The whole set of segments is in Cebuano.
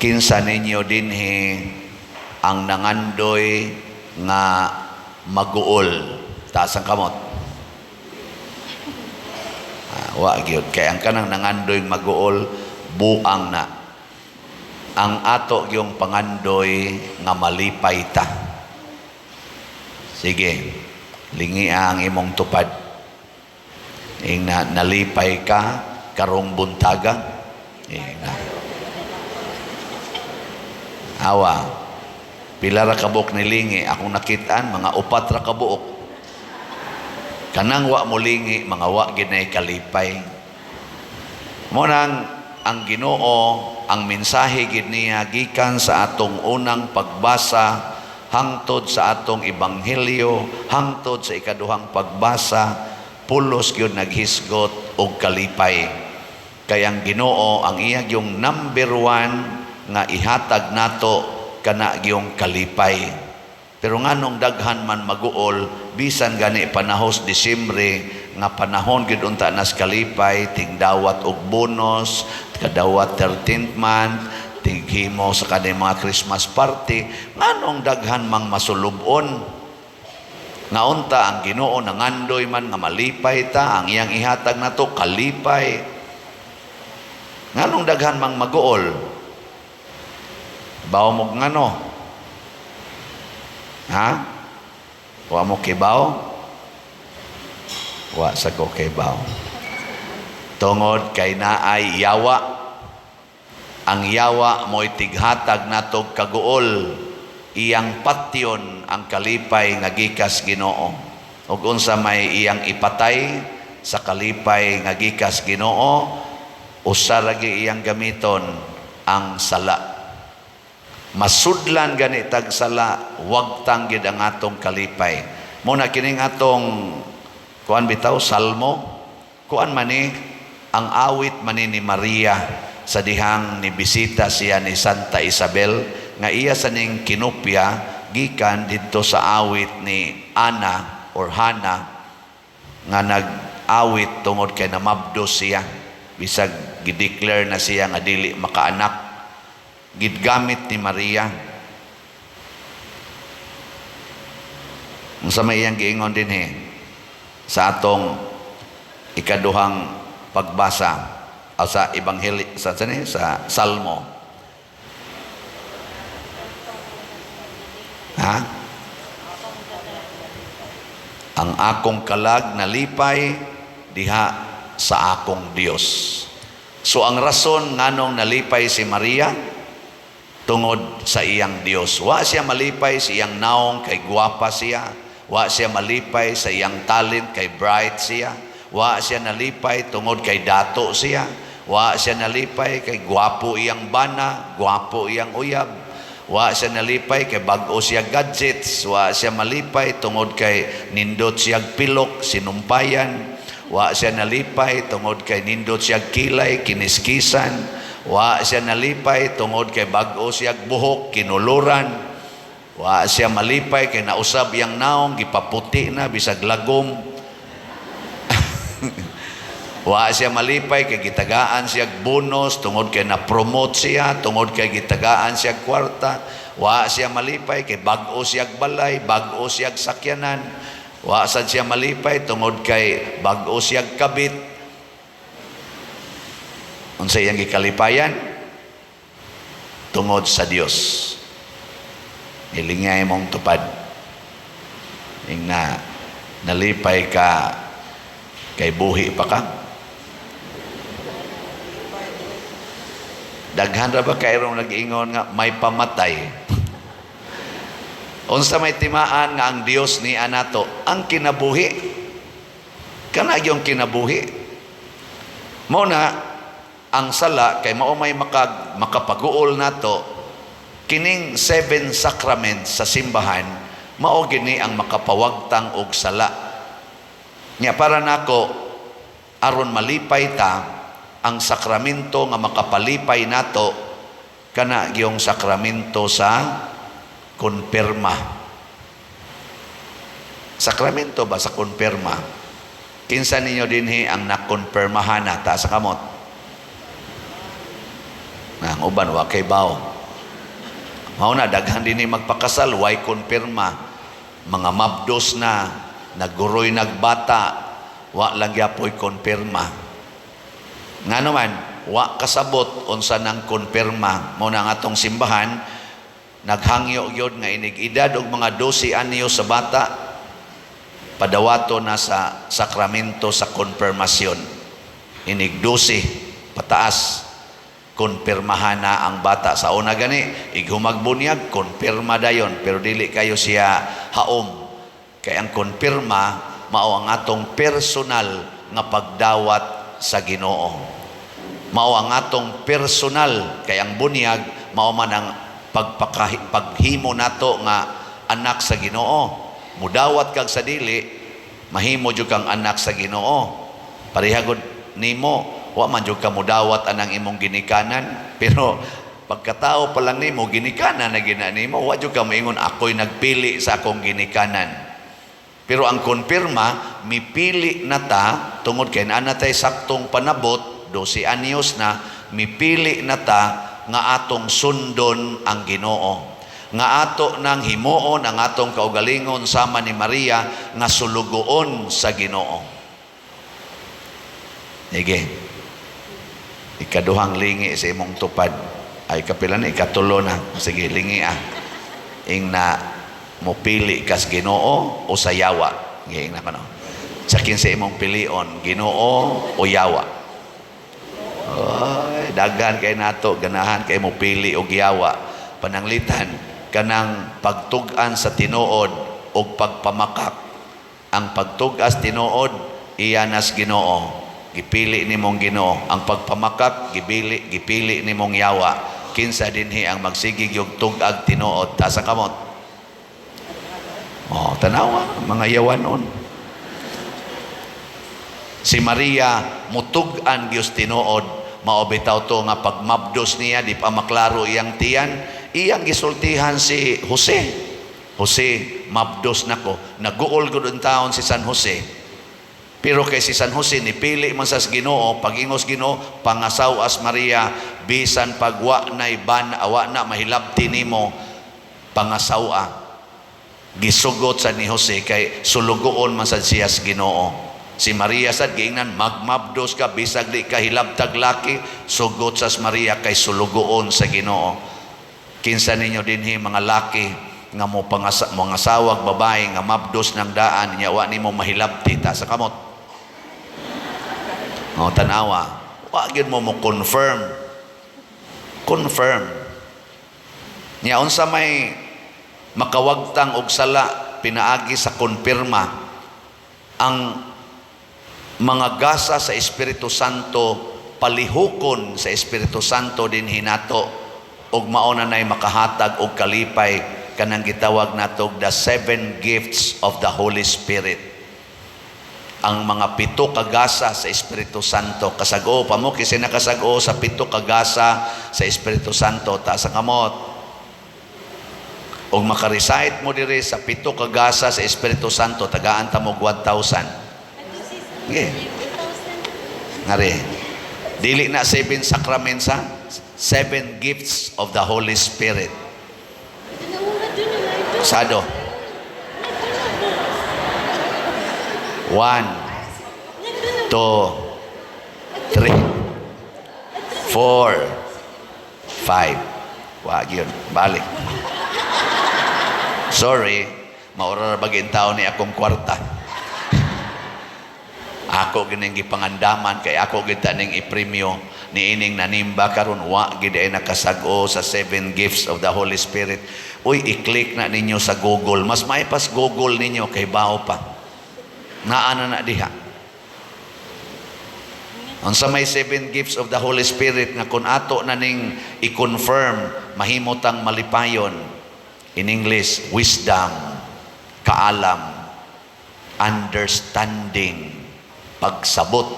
Kinsa ninyo dinhi ang nangandoy nga maguol? Taas ang kamot. Ah, wa gyud, kay ang kanang nangandoy maguol, buang na. Ang ato gyung pangandoy nga malipay ta. Sige, lingi ang imong tupad. Ing na nalipay ka karong buntaga. Ing na. Awa. Pila ra kabuok nilingi? Akong nakitaan, mga upat ra kabuok. Kanang wa mo lingi, mga wa gid nay kalipay. Mo nang ang Ginoo, ang mensahe gid niya gikan sa atong unang pagbasa hangtod sa atong ebanghelyo, hangtod sa ikaduhang pagbasa, pulos gyud naghisgot og kalipay. Kay ang Ginoo, ang iya gyung number one nga ihatag nato, kana gyung kalipay. Pero nganong daghan man maguol bisan gani panahos Disyembre nga panahon gid unta nas kalipay, tingdawat og bonus, kadawat 13th month, tighimo sa kanang mga Christmas party, nganong daghan mang masulubon? Nga unta ang Ginoo nangandoy man nga malipay ta, ang iyang ihatag nato kalipay. Nganong daghan mang maguol? Baw mo ngano? Ha? Wa mo kibaw? Wa sa ko kibaw. Tungod kay naay yawa. Ang yawa mo'y tighatag natog kaguol. Iyang patyon ang kalipay nga gikas Ginoo. Ug unsa may iyang ipatay sa kalipay nga gikas Ginoo, usa ra gyud iyang gamiton, ang sala. Masudlan gani tag sala, wagtang gid ang atong kalipay. Mo na kining atong kuan bitaw, salmo, kuan man ni, ang awit man ni Maria sa dihang ni bisita siya ni Santa Isabel, nga iya sa ning kinopya gikan didto sa awit ni Ana or Hana nga nag-awit tungod kay namabdos siya bisag gideclare na siya nga dili makaanak. Gidgamit ni Maria. Unsa may iyang giingon dinhi sa atong ikaduhang pagbasa o sa ebanghelyo, sa Salmo? Ha? Ang akong kalag nalipay diha sa akong Dios. So ang rason nganong nalipay si Maria, tungod sa iyang Dios. Wa siya malipay sa iyang naong kay gwapa siya. Wa siya malipay sa iyang talent kay bright siya. Wa siya nalipay tungod kay dato siya. Wa siya nalipay kay gwapo iyang bana, gwapo iyang uyab. Wa siya nalipay kay bag-o siya gadgets. Wa siya malipay tungod kay nindot siya pilok, sinumpayan. Wa siya nalipay tungod kay nindot siya kilay, kiniskisan. Wa siya nalipay tungod kay bag-o siya buhok, kinuluran. Wa siya malipay kay nausab iyang naong, gipaputi na bisag lagom. Wa siya malipay kay gitagaan siya bonus tungod kay na-promote siya, tungod kay gitagaan siya kwarta. Wa siya malipay kay bag-o siya balay, bag-o siya sakyanan. Wa sad siya malipay tungod kay bag-o siya kabit. Unsa iyang gikalipayan? Tungod sa Dios. Hilingay mong tupad. Ing na nalipay ka kay buhi pa ka. Daghan ra ba kayrong nag-ingon nga may pamatay? Unsa may timaan nga ang Dios ni anato? Ang kinabuhi. Kana yung kinabuhi. Mao na ang sala kay mao may makapaguol nato. Kining seven sacraments sa simbahan, mao gini ang makapawagtang og sala. Nya para nako, aron malipay ta, ang sakramento nga makapalipay nato kana gyung sakramento sa konpirma. Sakramento ba sa konpirma? Kinsa ninyo dinhi ang nakonpirmahan na? Taas sa kamot. Na ang uban wa kay bawo. Mao na daghan dinhi magpakasal way konpirma. Mga mabdos na, nagguroy nagbata, wa lang gyapoy konpirma. Ngano man, wa kasabot unsa nang konpirma. Mao na ang atong simbahan naghangyo gyud nga inig edad og mga 12 anyos sa bata, padawato na sa sakramento sa konfirmasyon. Inig 12 pataas, konpirmahan na ang bata. Sa una gani, ighumagbunyaga, konpirma dayon, pero dili kayo siya haom. Kay ang konpirma, mao ang atong personal nga pagdawat sa Ginoo. Mao ang atong personal, kay ang bunyag, mao man ang paghimo nato nga anak sa Ginoo. Mudawat kag sa dili, mahimo jud kang anak sa Ginoo. Pareha gud nimo, wa man jud ka mudawat anang imong ginikanan, pero pagkatao pa lang nimo, ginikanan na gina nimo, wa jud ka moingon, "Ako'y nagpili sa akong ginikanan." Pero ang konpirma, mipili na ta tungod kay naa na tay saktong panabot, 12 anyos na, mipili na ta nga atong sundon ang Ginoo. Nga ato nang himuon ang atong kaugalingon sama ni Maria nga sulugoon sa Ginoo. Sige. Ikaduhang lingi sa imong tupad. Ay, kapila na, ikatulo na. Sige, lingi ah. Ing na mopili kas Ginoo o sa yawa. Sige, ing na kano. Sa kinsa imong pilion, Ginoo o yawa? Ay, daghan kay nato, ganahan kay mo pili og yawa. Pananglitan, kanang pagtug-an sa tinuod og pagpamakak. Ang pagtug-as tinuod, iya nas Ginoo. Gipili nimong Ginoo. Ang pagpamakak, gipili nimong yawa. Kinsa dinhi ang magsigig yung tug-ag tinuod? Taas ang kamot. Oh, tanawa, mga yawanon. Si Maria mutug-an gyud tinuod, mao bitaw to nga pagmabdos niya, di pa maklaro iyang tiyan, iyang gisultihan si Jose. "Jose, mabdos nako." Naguol gud ang taon si San Jose. Pero kay si San Jose nipili man sa Ginoo, pag-ingos Ginoo, "Pangasaw-as Maria, bisan pagwa nay ban awa na mahilabti nimo, pangasaw-a." Gisugot sa ni Jose kay sulugoon man sad siya sa Ginoo. Si Maria sad giingnan, "Magmabdos ka bisag di ka hilabtag laki." Sugot sa Maria kay sulugoon sa Ginoo. Kinsa ninyo dinhi mga laki nga mo mga asawag babae nga mabdos ng daan nya wa nimo mahilabti? Ta sa kamot. O, tanawa. Wa gyud mo mo confirm. Confirm. Nya unsa may makawagtang og sala pinaagi sa konpirma? Ang mga gasa sa Espiritu Santo, palihukon sa Espiritu Santo dinhi nato ug mao na nay makahatag og kalipay, kanang gitawag nato the seven gifts of the Holy Spirit, ang mga pito kagasa sa Espiritu Santo. Kasag-o pa mo kasi nakasag-o sa pito kagasa sa Espiritu Santo? Taas ang kamot. Og makarecite mo diri sa pito kagasa sa Espiritu Santo, tagaan ta mo 1,000. Sige. Ngari. Dili na seven sacraments ha? Seven gifts of the Holy Spirit. Sado. One, two, three, four, five. Wag yun. Balik. Sorry, maura na bagin tao ni akong kwarta. Ako gining gipangandaman kay ako gid ning ipremyo ni ining nanimba karon wa gid ay nakasag-o sa seven gifts of the Holy Spirit. Uy, i-click na ninyo sa Google. Mas may pas Google ninyo kay bao pa. Naa na na diha. Unsa may seven gifts of the Holy Spirit nga kung ato na ning i-confirm, mahimo tang malipayon? In English, wisdom, kaalam, understanding, pagsabot.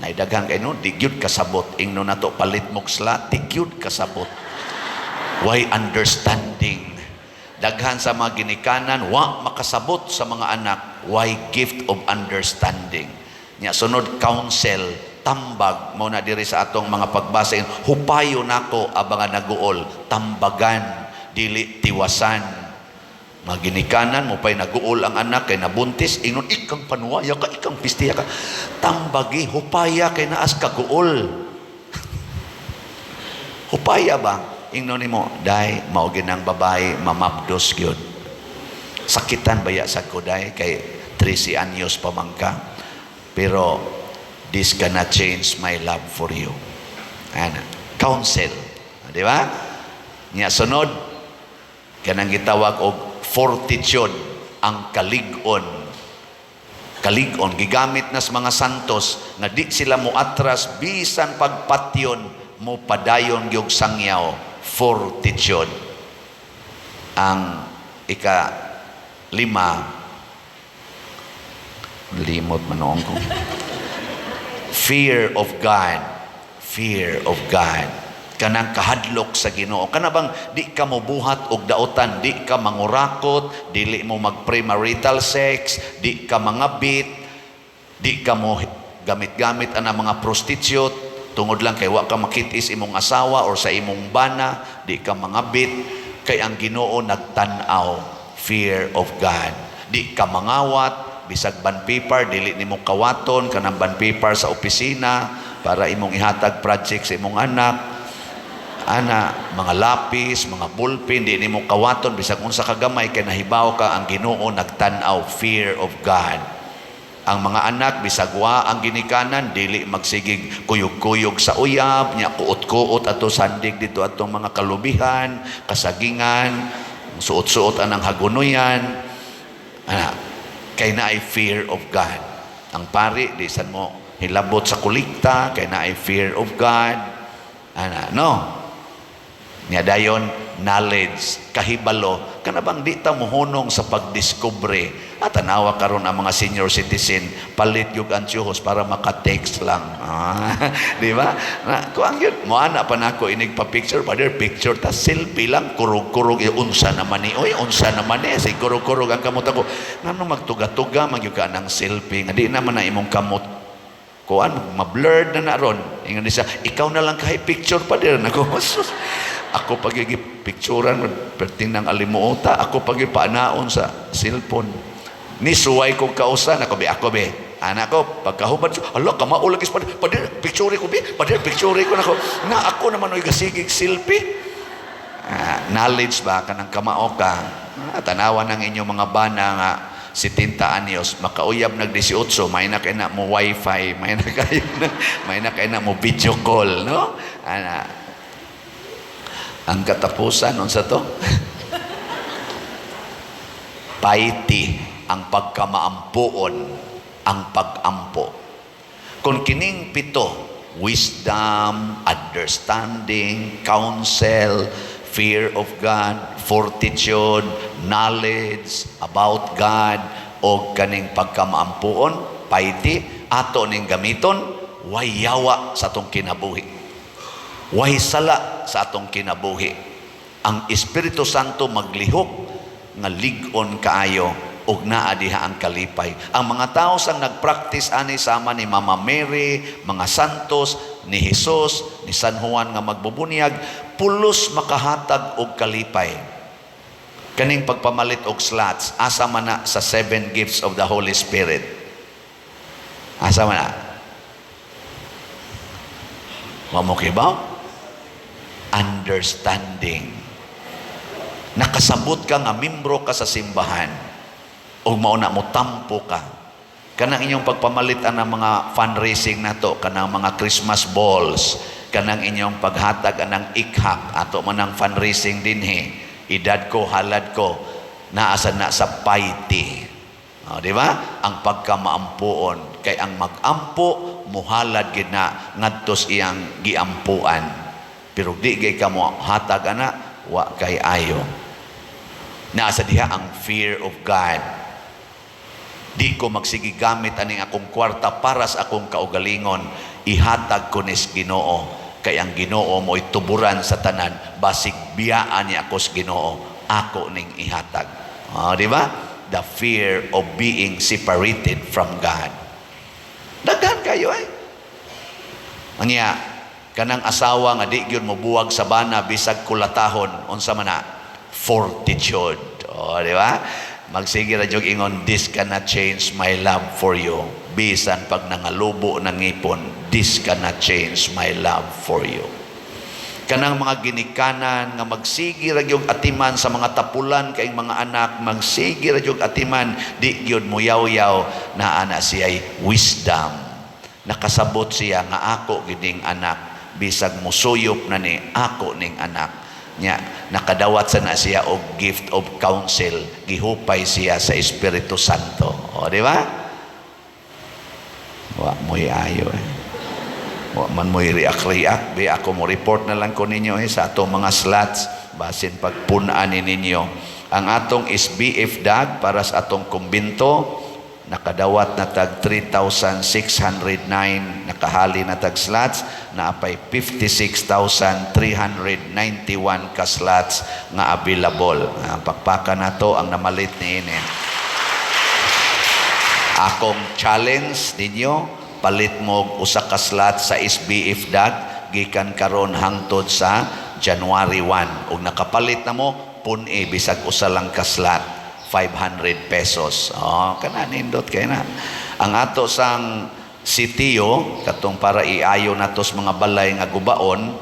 Naidaghan kay no, di gyud kasabot. Ingno nato palit mo sla, di gyud kasabot. Why understanding? Daghan sa mga ginikanan, wa makasabot sa mga anak. Why gift of understanding? Nya sunod, counsel, tambag. Mao na diri sa atong mga pagbasa, "Hupayo nako ang mga naguol," tambagan. Dili tiwasan. Maginikanan mo pa'y naguol ang anak kay nabuntis, ingon, "Ikang panuwaya ka, ikang pistiya ka." Tambagi, hupaya kay naas kaguol. Hupaya ba? Ingnon nimo, "Day, mao ginang babae, mamabdos gyud. Sakitan baya sa ko, day, kay 13 anyos pa man ka. Pero this cannot change my love for you." Ana, counsel. Di ba? Nya sunod, kanang gitawag og fortitude, ang kalig-on. Kalig-on, gigamit na sa mga santos nga di sila moatras bisan pagpatyon, mo padayon gyud sangyaw, fortitude. Ang ika lima, limot manoong ko. Fear of God. Fear of God. Kanang kahadlok sa Ginoo. Kana bang di ka mobuhat og daotan, di ka mangurakot, dili mo mag-premarital sex, di ka mangabit, di ka mo gamit-gamit ana mga prostitute, tungod lang kay wa ka makitis imong asawa or sa imong bana, di ka mangabit, kay ang Ginoo nagtan-aw. Fear of God. Di ka mangawat, bisag bond paper, dili nimo kawaton kanang bond paper sa opisina para imong ihatag project sa imong anak, ana, mga lapis, mga ballpen, di nimo kawaton bisag unsa ka gamay kay nahibaw ka ang Ginoo nagtan-aw. Fear of God. Ang mga anak, bisag wa ang ginikanan, dili magsigig kuyog-kuyog sa uyab nya, kuot-kuot ato sandig dito atong mga kalubihan, kasagingan, suot-suot anang hagunoyan ana, kay naay fear of God. Ang pari, di san mo hilabot sa kolekta kay naay fear of God ana, no? Nya dayon, knowledge, kahibalo. Kana bang di ta mohunong sa pagdiskubre? At tanawa karon ang mga senior citizen, palit yung antiyuhos para maka-text lang. Ah, di ba? Na, kuang yun, mo ana pa nako inig pa picture, "Father, picture ta." Selfie lang, kurog-kurog, eh, unsa naman ni, oy, unsa naman ni, si kurog-kurog ang kamot ako. Ngano magtuga-tuga, magyud ka ng selfie, nga di naman na imong kamot kuan, ma-blurred na na ron. Ingon siya, "Ikaw na lang kahit picture pa din." Ako, sus, ako pag picturean, perting ng alimuota, ako pag paanaon sa cellphone. Ni suway ko kausan, ako be, ako be. Anak ko, pagkahubad, ala, kamao lagi pa, pader, picture ko be, pader, picture ko nako. Na ako naman oy gasigig selfie. Ah, knowledge ba, kanang kamao ka. Ah, tanawa ng inyong mga bana nga 70 anyos, makauyab nag 18, may na kay na mo wifi, may na kay na mo video call, no? Ana. Ang katapusan, unsa to? Piety, ang pagkamaampuon, ang pagampo. Kung kining pito, wisdom, understanding, counsel, fear of God, fortitude, knowledge about God, o kaning pagkamaampuon, piety, ato ning gamiton, way yawa sa atong kinabuhi. Way sala sa atong kinabuhi. Ang Espiritu Santo maglihok nga lig-on kaayo ug naa diha ang kalipay. Ang mga tao sang nagpractice ani sama ni Mama Mary, mga santos, ni Jesus, ni San Juan nga magbubunyag, pulos makahatag og kalipay. Kaning pagpamalit og slots, asa man na sa seven gifts of the Holy Spirit? Asa man na? Wa mo kibaw? Understanding. Nakasabot ka nga membro ka sa simbahan ug mao na mo tampo ka. Kanang inyong pagpamalit ang mga fundraising nato, kanang mga Christmas balls, kanang inyong paghatag anang ikhak ato man ang fundraising dinhi. Edad ko, halad ko, naasa na sa piety. O, di ba? Ang pagkamaampuon kay ang magampo muhalad gid na ngadto sa iyang giampuan. Pero di gay ka mo hatag ana, wa kay ayo. Naasa diha ang fear of God. Di ko magsigi gamit aning akong kwarta para sa akong kaugalingon. Ihatag ko nis Ginoo. Kay ang Ginoo mo'y tuburan sa tanan. Basig biyaan niya ako sa Ginoo. Ako ning ihatag. Oh, di ba? The fear of being separated from God. Daghan kayo eh. Anya, kanang asawa nga di gyud mobuwag sa bana bisag kulatahon, unsa man na? Fortitude. O, di ba? Magsige ra jud ingon, "This cannot change my love for you." Bisan pag nangalubo ng ngipon, "This cannot change my love for you." Kanang mga ginikanan nga magsige ra gyud atiman sa mga tapulan kay mga anak, magsige ra gyud atiman, di gyud moyaw-yaw, naa na siya'y wisdom. Nakasabot siya nga ako gining anak, bisag musuyop na ni, ako ning anak. Nya nakadawat sa na siya og gift of counsel, gihupay siya sa Espiritu Santo. O, di ba? Wa mo'y ayo eh. Wa man mo'y react-react. Bi ako mo report na lang ko ninyo eh, sa atong mga slots, basin pagpun-an ni ninyo. Ang atong SBF DAG para sa atong kumbinto, nakadawat na tag 3,609, nakahali na tag slots, naapay 56,391 ka slots nga available. Ah, pakpaka na to ang namalit ni ini. Akong challenge ninyo, palit mo og usa ka slot sa SBF DAG gikan karon hangtod sa January 1. Ug nakapalit na mo, pun-i bisag usa lang ka slot, 500 pesos. Oh, kana nindot kay na. Ang ato sang sitio katong para iayo nato sa mga balay nga gubaon,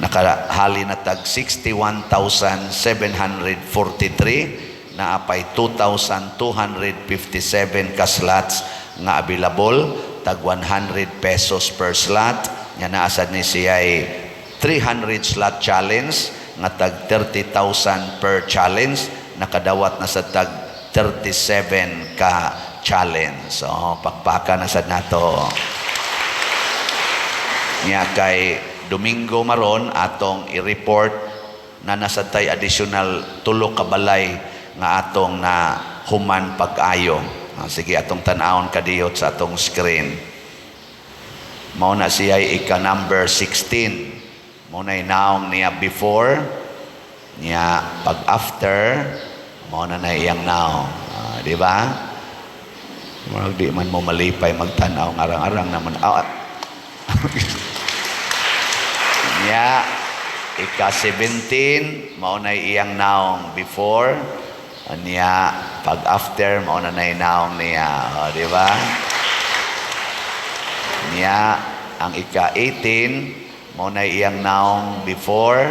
nakahali na tag 61,743, naapay 2,257 ka slots nga available, tag 100 pesos per slot. Nga naa sad ni siya ay 300 slot challenge nga tag 30,000 per challenge, nakadawat na sa tag 37 ka challenge. So pakpaka na sad nato. Nya kay Domingo maron atong i-report na nasa tay additional tulo ka balay nga atong na human pag-ayo. Ah, sige, atong tan-awon kadiyot sa atong screen. Mao na siya ika number 16. Mao na naong niya before niya, pag after mao na na iyang naong. Ah, di ba? Murag di man mo malipay magtan-aw, ngarang-arang naman. Ah, niya ika 17, mao na iyang naong before niya, pag after mao na nay naong niya. O, di ba? Niya ang ika 18, mao na iyang naong before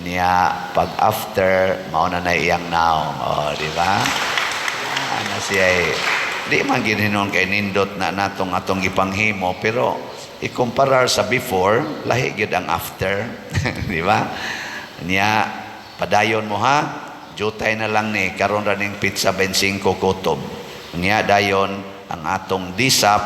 niya, pag after mao na nay iyang naong. O, di ba? Ana siya eh, di man gininon kay nindot na natong atong gipanghimo, pero ikumparar sa before, lahi gyud ang after, di ba? Niya padayon mo ha, jutay na lang ni karon ra ning petsa 25 kutob. Niya dayon ang atong DSAP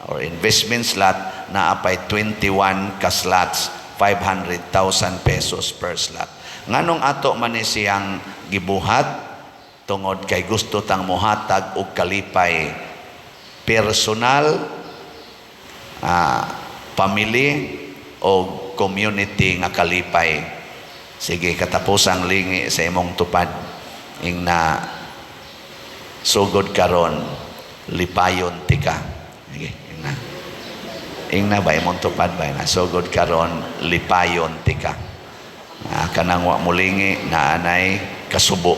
or investment slot na apay 21 ka slots, 500,000 pesos per slot. Nganong ato man ni siyang gibuhat? Tungod kay gusto tang mohatag og kalipay personal, family o community nga kalipay. Sige, katapusang lingi sa imong tupad. Ing na sugod karon, lipayon tika. Sige, ing na. Ing na ba imong tupad ba na sugod karon, lipayon tika. Ah, kanang wa mulingi na anay kasubo.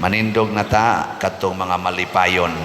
Manindog na ta katong mga malipayon.